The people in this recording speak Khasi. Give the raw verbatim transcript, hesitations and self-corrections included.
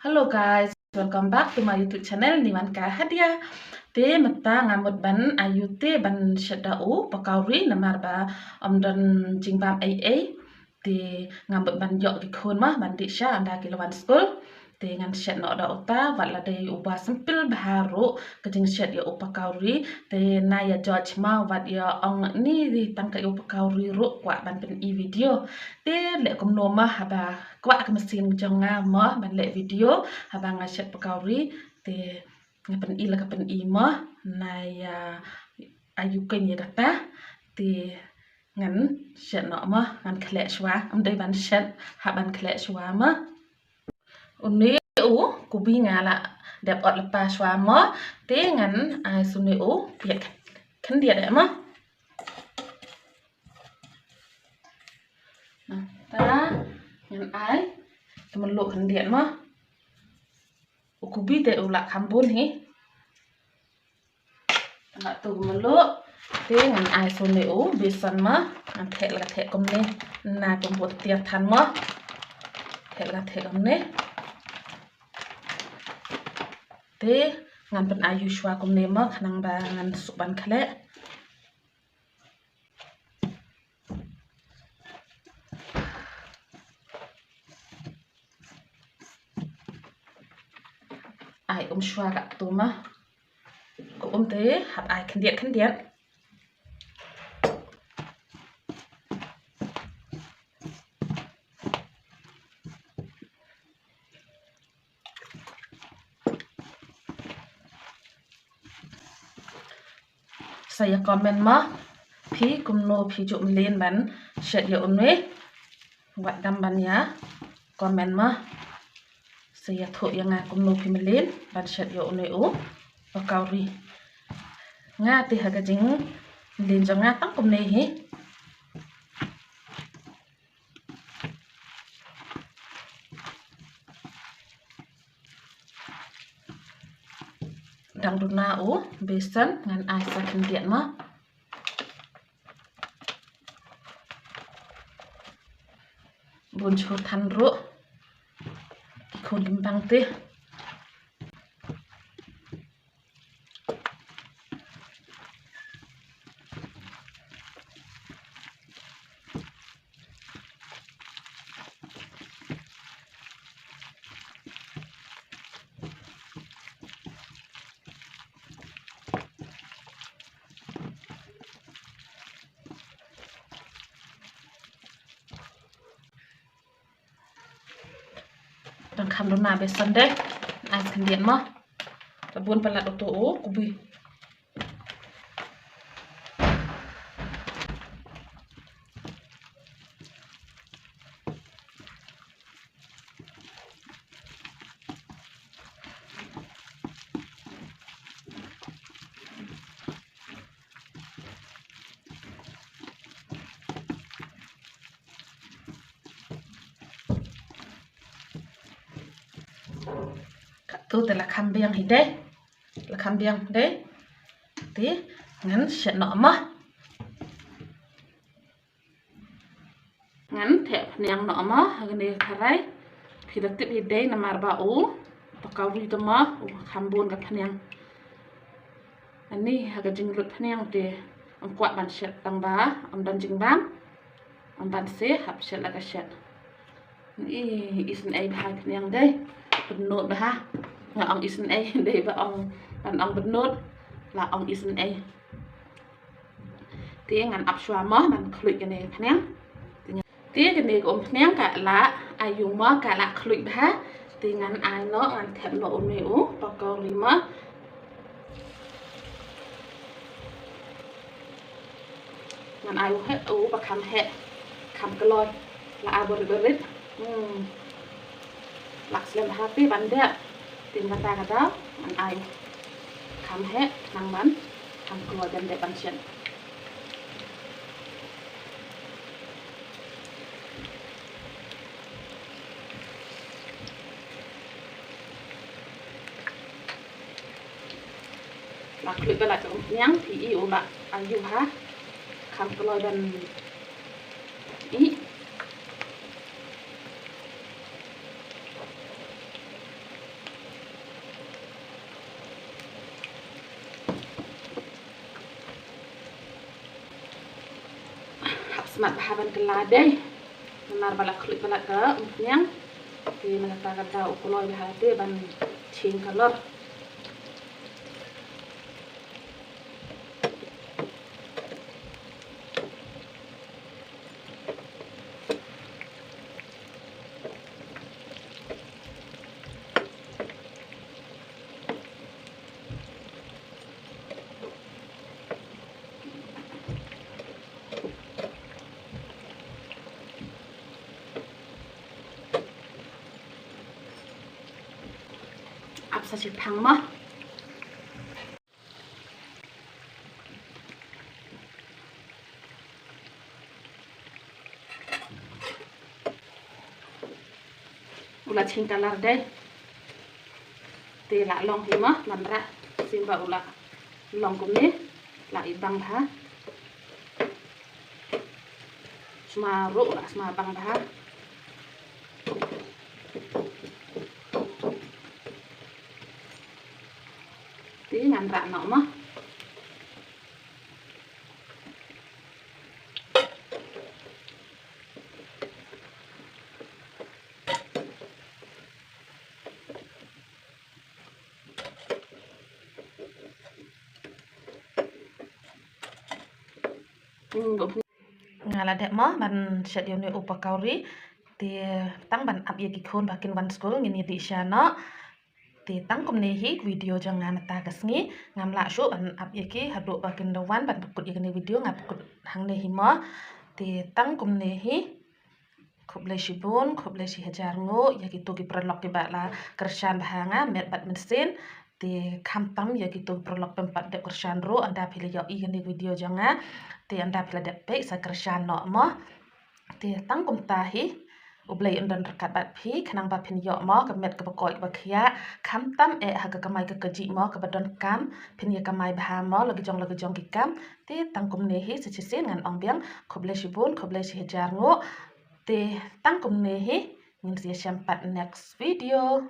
Hello guys, welcome back to my YouTube channel, Niwan Ka Hadia. Te mynta nga mut ban ayu te ban shet da u pakawri namar ba ym don jingbam ei ei. Te nga mut ban ïoh ki khun ma ban dih sha ynda ki la wan skul. Te ngan shet noh da uta, wat la dei uba simple bha ruh ka jingshet ïa u pakawri. Te na ïa judge ma wat ïa ong ni ri tang ka ïa u pakawri ruh kwah ban pyni video. Te leh kumno ma haba kwah ka machine jong nga ma ban leh video haba nga shet pakawri. Te nga pyni la ka pyni ma na ïa ayu keiñ ïa kata. Te ngan shet noh ma, ngan khleh shuwa, ym dei ban shet, hap ban khleh shuwa ma. Une u kubi nga la dep ot lypa shuwa ma, te ngan ai sa une u piak khyndiat eh ma. Nangta ngan ai te mluh khyndiat ma. U kubi te u la kham bun hi. Nga tu mluh te ngan ai sa une u besan ma, ngan theh la ka theh kumne, na kum bun tiar than ma. Theh la ka theh kumne. Te ngan pyn ayu shuwa kumne ma khnang ba ngan suk ban khleh. Ai um shuwa ka tu ma. Ko um te hap ai khyndiat khyndiat. Sa ïa comment ma phi kumno phi ju mlien ban shet ïa une. Wat dam ban ïa comment ma. Sa ïathuh ïa nga kumno phi mlien ban shet ïa une u pakawri. Nga te ha ka jingmlien jong nga tang kumne hi. Dang duna u besan ngan ai sa khyndiat ma. Bun shu than ruh ki khun lymbang te. Dang kham duna besan de. Ai sa khyndiat ma. Te bun palat uto u kubi. Katu te la kham biang hi de. La kham biang de. Te ngan shet noh ma. Ngan theh phniang noh ma ha kane ka kharai. Phi da tip hi dei namar ba u pakawri te ma u kham bun ka phniang. Ani ha ka jinglut phniang te ym kwah ban shet tang ba ym don jingbam. Ym ban se hap shet la ka shet. Ni isynei bha phniang dei. Bynnud bha. Nga ong isynei dei ba ong ban ong bynnud la ong isynei. Te ngan ap shuwa ma ban khluit kane phniang. Te kane ka um phniang ka la ayu ma ka la khluit bha. Te ngan ai noh ngan thep noh une u pakawri ma. Ngan ai u heh u ba kham heh kham kloi la ai barit barit. Hmm. Lak slem bha te ban deh. Te mynta ka daw ngan ai kham heh nang ban kham kloi ban deh ban shet. La khluit ba la jong niang phi i u la ayu ha kham kloi ban i. Smat bha ban kylla dei. Namar ba la khluit palat ka umphniang. Te mynta ka daw u kloi bha te ban ching kalor. Ap sa shi phang mo. U la ching kalor dei. Te la long hi mo, namar shisien ba u la long kumne, la i bang bha. Sma ruh la sma bang bha. Te ngan rah noh mo. Nga la dep mo ban shet ïa une u pakori. Te tang ban ap ïa ki khun ba kin wan skul ngin ïa dih sha noh. Te tang kumne hi video jong nga mynta ka sngi. Ngam lah shuh ban ap ïa ki haduh ba kin da wan ban pynkut ïa kane video, nga pynkut hangne hi mo. Te tang kumne hi. Khublei shibun, khublei shi hajar nguh ïa kito ki paralok kiba la kyrshan bha ha nga met bad mynsiem. Te khamtam ïa kito ki paralok bym pat dep kyrshan ruh, ynda phi la ïohi kane video jong nga, te ynda phi la dep peit sa kyrshan noh mo. Te tang kumta hi. U Blei un don ryngkat bad phi khnang ba phin ïoh mo ka met kaba koit kaba khiah, khamtam eh ha ka kamai ka kajih mo kaba donkam, phin ïa kamai bha mo la ki jong la ki jong ki kam. Te tang kumne hi, sa shisien ngan ong biang khublei shibun, khublei shi hajar nguh. Te tang kumne hi, ngin sa ïashem pat next video.